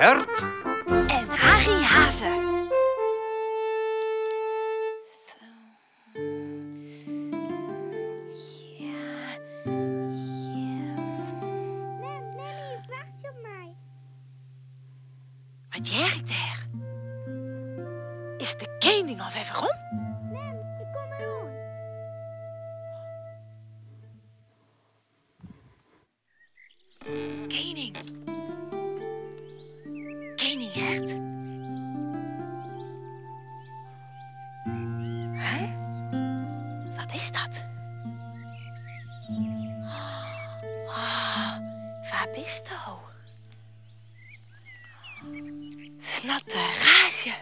Hert. En Harry Haze. Mem, Memmy, wacht op my. Wat hear ik dêr? Is de kening al wer werom? Mem, ik kom deroan. Kening. Kening Hert. Hè? Wat is dat? Oh, wa bisto? Snatteraazje.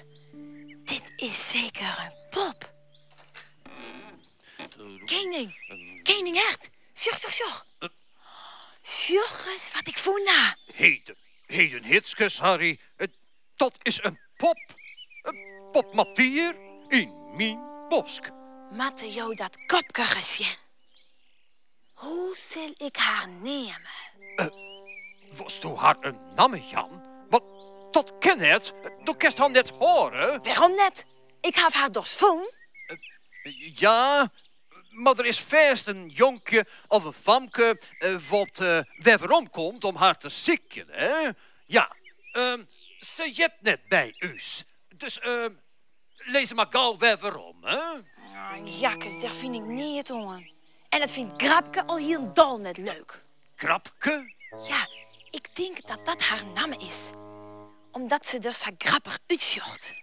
Dit is seker in pop. Kening, kening Hert. Sjoch, sjoch, sjoch. Sjoch ris wat ik fûn ha. Heden, heden Hitskes, Harry. Dat is in pop. In pop Matier yn myn bosk. Moatte jo dat kopke ris sjen. Hoe sil ik har neame? Wolsto har in namme jaan? Want dat kin net. Do kinst har net hâlde. Wêrom net? Ik haw har dochs fûn? Ja, mar der is fêst in jonkje of in famke wat wer werom komt om har te sykjen, hè? Ja, se heart net by ús. Dus lis se mar gau wer werom, hè? Jakkes, dêr fyn ik neat oan. En dat fynt Grapke al hielendal net leuk. Grapke? Ja, ik tink dat dat har namme is. Omdat se der sa grappich útsjocht.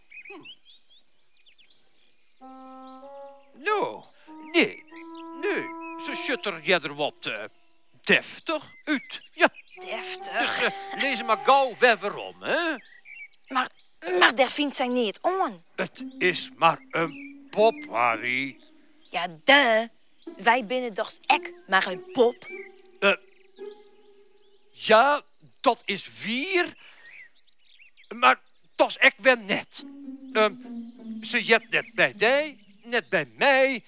No, nee, nee, se sjocht der earder wat deftich út. Ja. Deftich? Dus lis se mar gau wer werom, hè? Mar, mar dêr fynt sy neat oan. It is mar in pop, Harry. Ja, duh. Wy binne dochs ek mar in pop? Ja, dat is wier, mar dochs ek wer net. Se heart net by dy, net by my.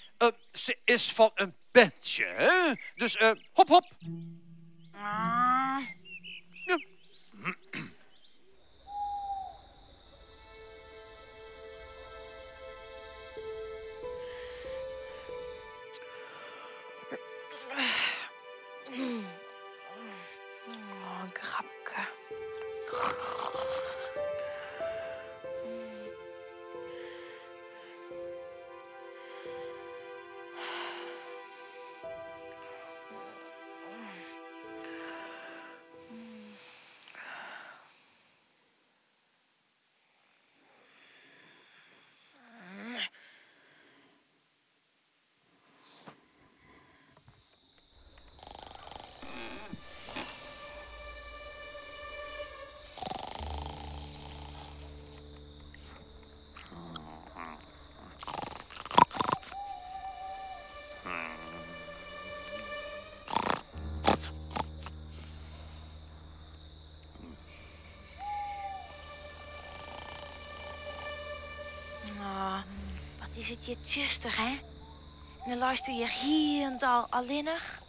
Se is fan in berntsje, hè? Dus hop, hop. Ja. Oh, grapke. Oh, wat is it hjir tsjuster, hè? En dan leisto hjir hielendal allinnich.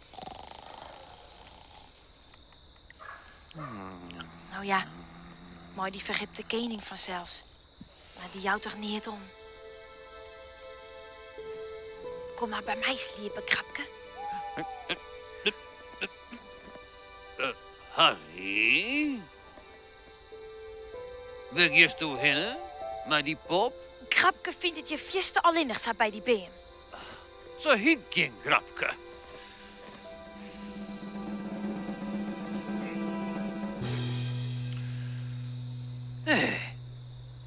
No ja, mei dy ferripte kening fansels. Mar dy jout der neat om. Kom mar by my sliepe, Grapke. Harry? Wêr giesto hinne mei dy pop? Grapke fynt it hjir fierste allinnich sa by dy beam. Se hyt gjin Grapke. Nee,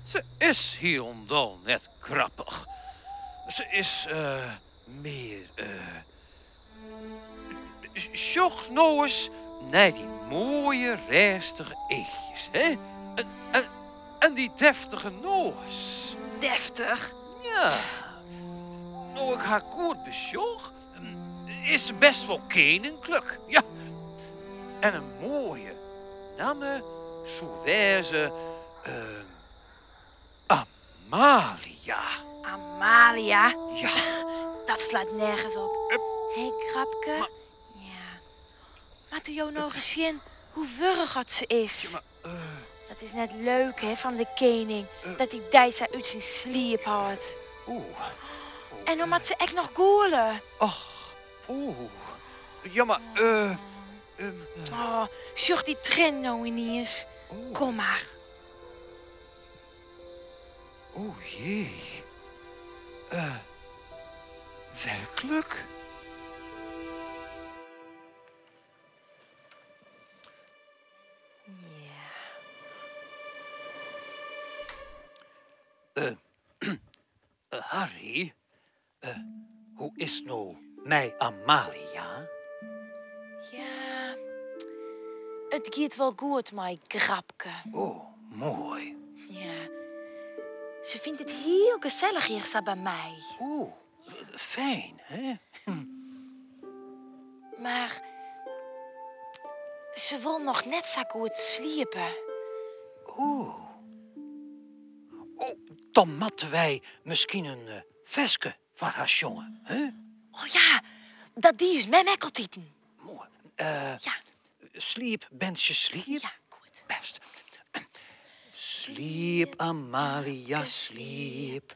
se is hielendal net grappich. Se is mear. Sjoch no ris nei dy moaie rêstige eachjes, hè? En, en dy deftige noas. Deftich? Ja. No ik har goed besjoch, is se best wol keninklik. Ja. En in moaie namme soe wêze Amalia. Amalia? Ja. Dat slaat nergens op. Hé, Grapke. Ja. Moatte jo no ris sjen hoe wurch oft se is. Ja, mar. Dat is net leuk hè fan de kening, dat hy dy sa út syn sliep hâldt. Oeh. En no moat se ek noch gûle. Och, oeh. Ja, mar, eh. Oh, sjoch dy triennen no yniens. Kom mar. O jee. Eh, werklik? Ja. Eh, Harry, hoe is it no mei Amalia? Ja, it giet wol goed mei Grapke. O, moai. Ja, se fynt it hiel gesellich hjir sa by my. O, fijn, hè? Mar se wol noch net sa goed sliepe. O. O, dan moatte wy miskien in ferske foar har sjonge, hè? O ja, dat die ús mem ek altiten. Moai. Ja. Sliep, berntsje, sliep. Ja, goed. Bêst. Sliep, Amalia, sliep.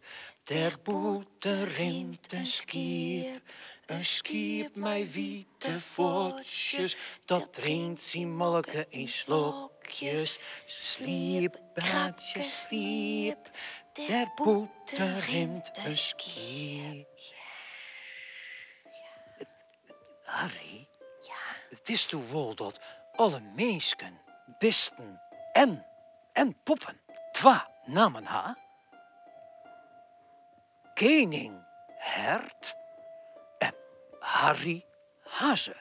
Dêr bûten rint in skiep. In skiep mei wite fuotsjes, dat drinkt syn molke yn slokjes. Sliep, berntsje, sliep. Dêr bûten rint in skiep. Harry, witsto wol dat alle minsken, bisten en poppen twa nammen ha? Kening Hert en Harry Hazze.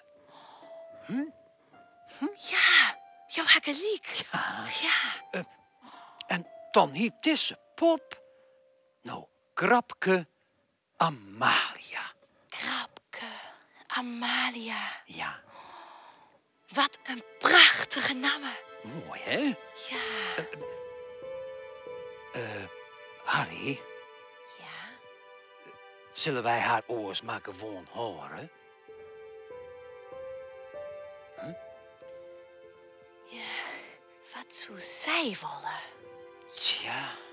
Ja, jo ha gelyk. Ja. En dan hyt dizze pop no Grapke Amalia. Grapke Amalia. Ja. Wat in prachtige namme. Moai, hè? Ja. Harry? Ja? Sille wy har oars mar gewoan hâlde? Ja, wat soe sy wolle? Tsja.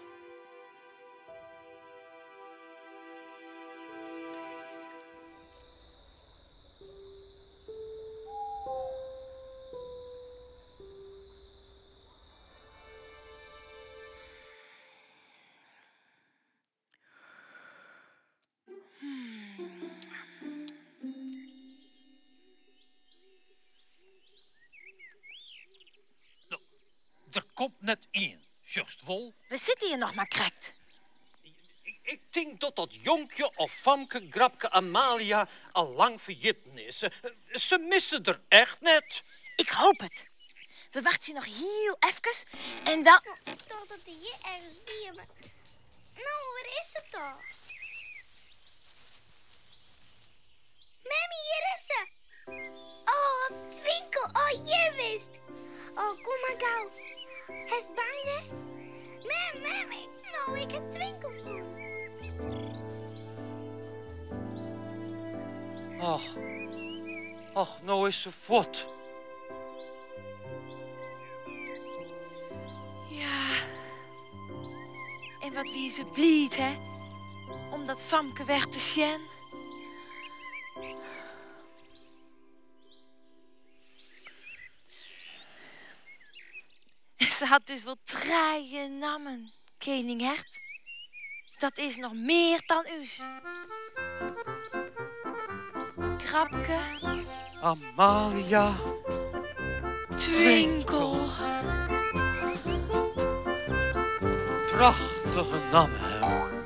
No, der komt net ien, sjochst wol. We sitte hjir noch mar krekt. Ik tink dat dat jonkje of famke Grapke Amalia al lang ferjitten is. Se misse der echt net. Ik hoop it. We wachtsje noch hiel efkes en dan... Ik tocht dat er hjir ergens wie, mar no, wêr is se toch? Memmy, hjir is se! Oh, Twinkel, oh, hjir bist! Oh, kom mar gau. Hast bang west? Mem, mem, ik, no, ik ha Twinkel fûn. Och, och, no is se fuort. Ja, en wat wie se bliid, hè, om dat famke wer te sjen. Se hat dus wol trije nammen, kening Hert. Dat is noch mear dan ús. Grapke. Amalia. Twinkel. Prachtige namme, hè?